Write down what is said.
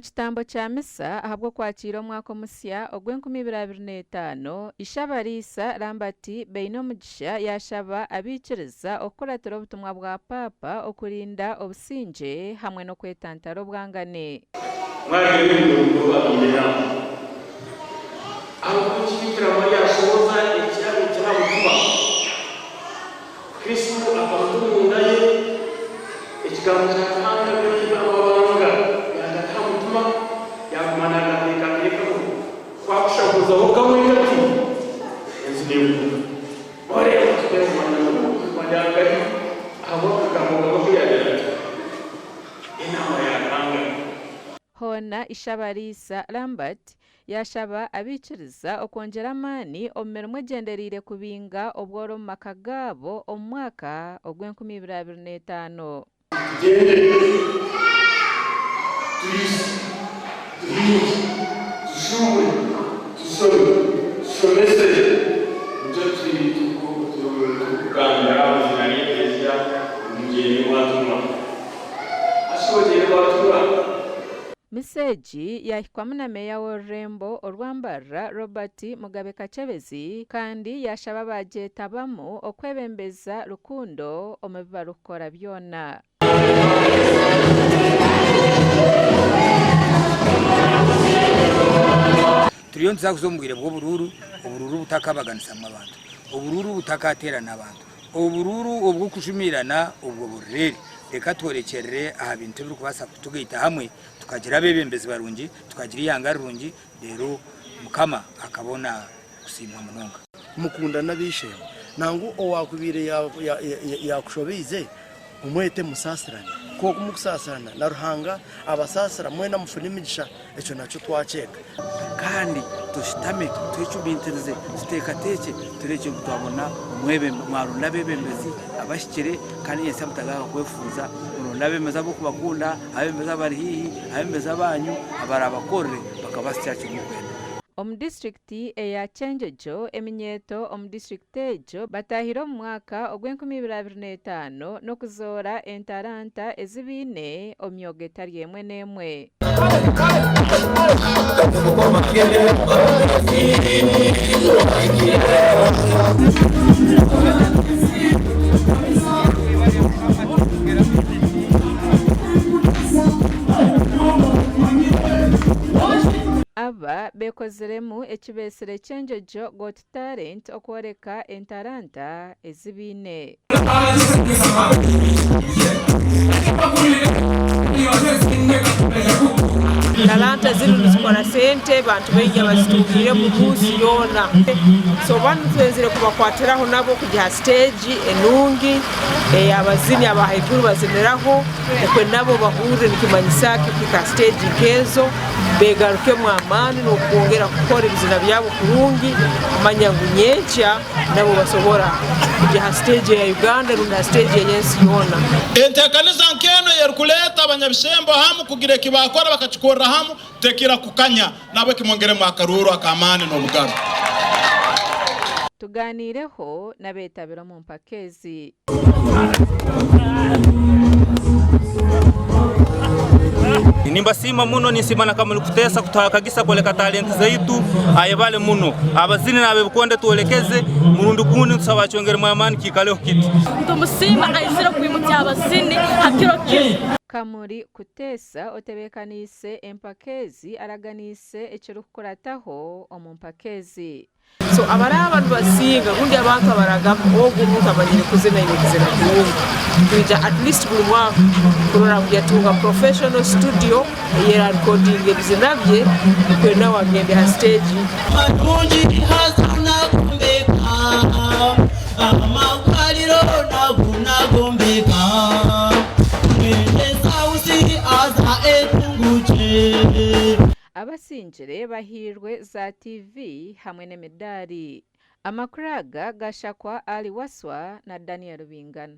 kitambo kya misa ahabw'okwakiira omwaka omusya ogw'enkumi ibiri 25, Ishabariisa Lambert Bainomugisha yaashaba abaikiriza okukuratira obutumwa bwa Paapa okurinda obusingye hamwe n'okwetantara obwangane. Mwareeba ebintu obu babaire enaama. Ahabw'okuba eki Bikira Maria ashohoza ekirabo eky'aha mutima. Kristo akamuta omunda ye, Ekigambo kya Ruhanga biri amabanga yaagata aha mutima, yaaguma naagateekateekaho. Ku akushahuuzaho kamwe kati, ensi neeguruka. Oreeba tugira kumanya ngu manya nkahi ahabw'akagambo kamwe aku yaagira ati, Enaama ya Ruhanga. Hoona Ishabariisa Lambert Yaashaba abaikiriza okwongyera amaani omu mirimo egyendereire kubinga obworo omu maka gaabo omu mwaka ogw'enkumi ibiri 25. Tugyende, turiise, tuhingye, tushuubure, tushome, tushomese. Nikyo turikugambira omu iziina ry'Eklezia ngu mugyende mwatumwa. Hati shi ogyende watumwa? Misa egi yaahikwamu na Meeya w'orurembo orwa Mbarara, Robert Mugabe Kakyebezi kandi yaashaba abaagyetabamu okwebembeza rukundo omu bi barikukora byona. Turiyo nituza kuza omu bwire bw'oburuuru, oburuuru obutakabaganisamu abantu, oburuuru obutakateerana abantu. Oburuuru obw'okujumiirana obwo burire. Reka tworekyerere aha bintu ebirikubaasa kutugaita hamwe tukagira abeebembezi barungi, tukagira eihanga rirungi reero Mukama akabona kusiimwa munonga. Mukundane ab'eishe-emwe. Nangwa owaakubaire yaakushobeize, omwete musaasirane. Nk'oku murikusaasirana, na Ruhanga abasaasira, mwena mufune emigisha. Ekyo nakyo twakyega. Kandi tushutame twecumintirize tuteekateekye tureebye ngu twabona omwebembezi, mwaronda abeebembezi abahikire kandi nyentsya mutagaruka kwefuuza, muronde abeebembezi abarikubakunda, abeebembezi abari haihi, abeebembezi abanyu abaraabakorere bakabahitsya aha ki murikwenda. Omu disiturikiti eya Kyenjojo, eminyeeto omu disiturikiti egyo bataahire omu mwaka ogw'enkumi ibiri 25 n'okuzoora entaranta ezi baine omu myoga etari emwe n'emwe. Aba beekoziremu eki beetsire Kyenjojo Got Talent okworeka entaranta ezi baine. Talanta zinu nizikora sente bantu baingi abazitungiiremu munsi yoona. So banu twenzire kubakwatiraho nabo kugya ha siteegi enungi ey'abazini aba haiguru baziniraho nikwo nabo bahurre nikimanyisa ki kuhika ha siteegi nk'ezo begarukemu amaani n'okwongera kukora ebizina byabo kurungi kumanya ngu nyenkya nabo basobora kugya ha siteegi eya Uganda rundi ha siteegi ey'ensi yoona. Enteekaniza nk'enu ey'erukuleeta abanyabishembo hamu kugira eki baakora bakakikorra hamu tekira kukanya, nahabweki mwongeremu akaruuru ak'amaani n'obugabe. Tugaaniireho n'abeetabire omu mpaka ezi. Nimbasiima muno, ninsiima na Kamuli Kuteesa kutuha akagisa kwoleka talenti zaitu. Ayebale muno. Abazini n'abebikonde twolekeze, murundi gundi nitusaba akyongeremu amaani kiikaleho kiti. Nitumusiima aizire kwimutsya abazini ha kiro kinu. Kamuli Kuteesa otebeekaniise empaka ezi araganiise ekirikukurataho omu mpaka ezi. So abaraaba nibasinga rundi abantu abaragamba ogu omuntu amanyire kuzina aine kuzina kurungi twija at least buri mwaka kurora ngu yatunga professional studio eyerarekodinga ebizina bye nikwe nawe agende ha stage. Abasingire bahairwe za TV hamwe n'emidaari. Amakuru aga gashakwa Ali Wasswa na Daniel Bingana.